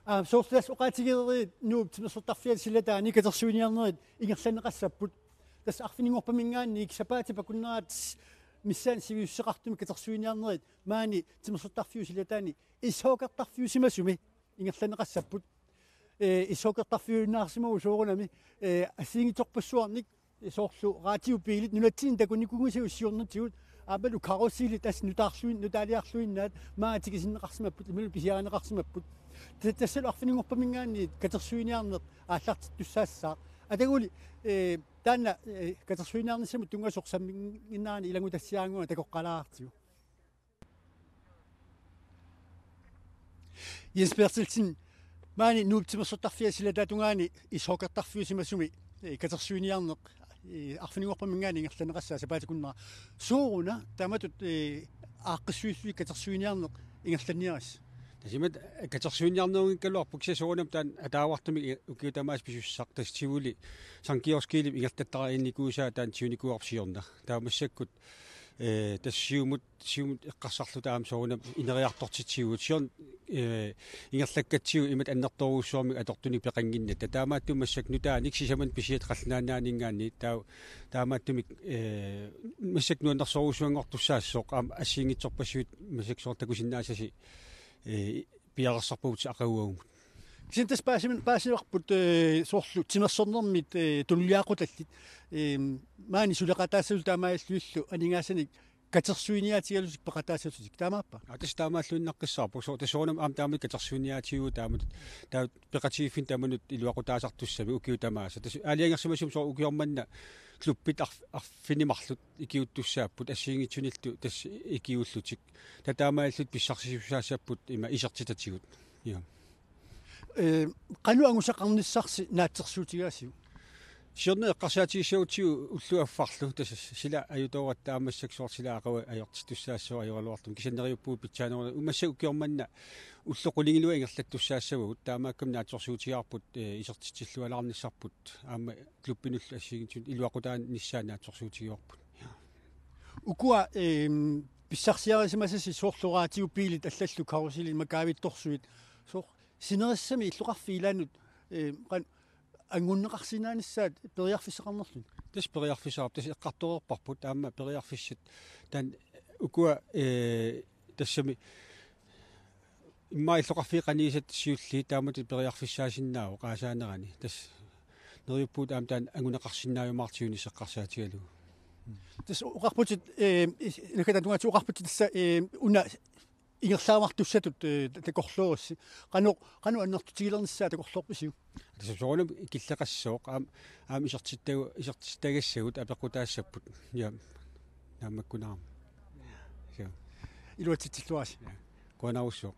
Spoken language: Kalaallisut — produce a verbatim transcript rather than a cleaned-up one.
Aa, soorlu tassa oqaatigereerput Nuup timersortarfiata silataani katersuiniarnerit ingerlanneqassapput. Tassa arfininngorpaminngaanniit sapaatip akunnerata missaani sivisussuseqartumi katersuiniarnerit maani timersortarfiup silataani ishockeyertarfiusimasumi ingerlanneqassapput. Ee, ishockeyertarfiuinnaarsimavugut soorunami, ee, assigiinngitsorpassuarnik soorlu radiobiilit nunatsinni takunikuunngisagut siornatigut aammalu karuseli tassa nutaarluin-, nutaaliarluinnaat maani tikisinneqarsimapput, imaluunniit pisiarineqarsimapput. Ta-, tassalu arfininngorpaminngaanniit katersuiniarneq aallartittussaassaaq. Ataguli, ee, taanna, ee, katersuiniarnissamut tunngasoq samminnginnerani ilanngutassiaraannguaq takoqqalaartigu. Jens Berthelsen, maani Nuup timersortarfiata silataata tungaani ishockeyertarfiusimasumi, ee, katersuiniarneq, ee, arfininngorpaminngaanniit ingerlanneqassaaq sapaatip akunnera. Sooruna taamatut, ee, aaqqissuissuit katersuiniarneq ingerlanniarissi? Tassa imatut katersuiniarnerugaluarpoq kisianni soorunami taanna ataavartumik ukiut tamaasa pisussaq, tassa tivoli Sankt Georg Skibip ingerlattarinnikuusaa taanna tivunikuuarput siorna. Taava massakkut, ee, tassa siumut, siumut eqqarsarluta aamma soorunami ineriartortitsivugut. Siorna, ee, ingerlakkatsigu imatut annertoorujussuarmik atortunik peqannginnatta. Taamaattumik massakkut nutaanik sisamannik pisiat Qallunaat Nunaanninngaanniit. Taa-, taamaattumik, ee, massakkut nuannersorujussuanngortussaassaaq aamma assigiinngitsorpassuit massakkut soorlu takusinnaasasi, ee, piareersarpagut aqaguagumut. Kisianni tassa paasiman-, paasivarput, ee, soorlu timersornermit, ee, tunuliaqqutallit. Eem, maani suleqataassasut taamaalillugillu aningaasanik katersuiniaatigalutik peqataassatik. Taamaappa? Aa, tassa taamaalluinnaqqissaarpoq. Soorlu tassa soorunami aamma taamani katersuiniaatigalugu taamatut. Taava peqatigiiffinni tamanut iluaqutaasartussamik ukiut tamaasa. Tassa aalajangersimasumi soorlu ukioq manna klubbit arf-, arfineq-marluk ikiuuttussaapput assigiinngitsunillu tassa ikiuullutik. Taava taamaalillutik pissarsisussaassapput ima isertitatigut. Ja. Ee, qanoq angusaqarnissarsi naatsorsuutigaasiuk? Siorna eqqarsaatigissagutsigu ulloq affarlu, tassa sila ajutooratta aamma massakkut soorlu sila aqagu ajortittussaassaaq ajoraluartumik. Kisianni neriuppugut pitsaanerusumik massakkut ukioq manna ullut qulingiluat ingerlattussaassavagut, taamaakkami naatsorsuutigaarput, ee, isertitsillualaarnissarput aamma klubbinullu assigiinngitsunut iluaqutaanissaa naatsorsuutigaarput. Ukua, eem, pissarsiarisimasasi soorlu radiobiilit allallu karuselit makaavittorsuit. Soorlu sinerissami illoqarfiit ilaannut, eem, qan-, angunneqarsinnaanissaat periarfissaqarnerluni? Tassa periarfissaqarpoq, tassa eqqartoreerparput aamma periarfissat. Taanna ukua, ee, tassami immaqa illoqarfiit qanigisat siulliit taamatut periarfissaasinnaavoq aasaanerani. Tassa neriuppugut aamma taanna anguneqarsinnaajumaartigu eqqarsaatigalugu. Tassa oqarputit, ee, is-, naggataata tungaatigut oqarputit tassa, ee, una ingerlaarumaartussatut, ee, ta-, takorloorissi. Qanoq, qanoq annertutigilernissaa takorloorpisiuk? Tassa soorunami killeqassooq aam-, aamma isertittagu-, isertittagassagut apeqqutaassapput. Ja. Naammakkunarami. Ja. Iluatsitsilluarisi. Ja. Qujanarsuaq.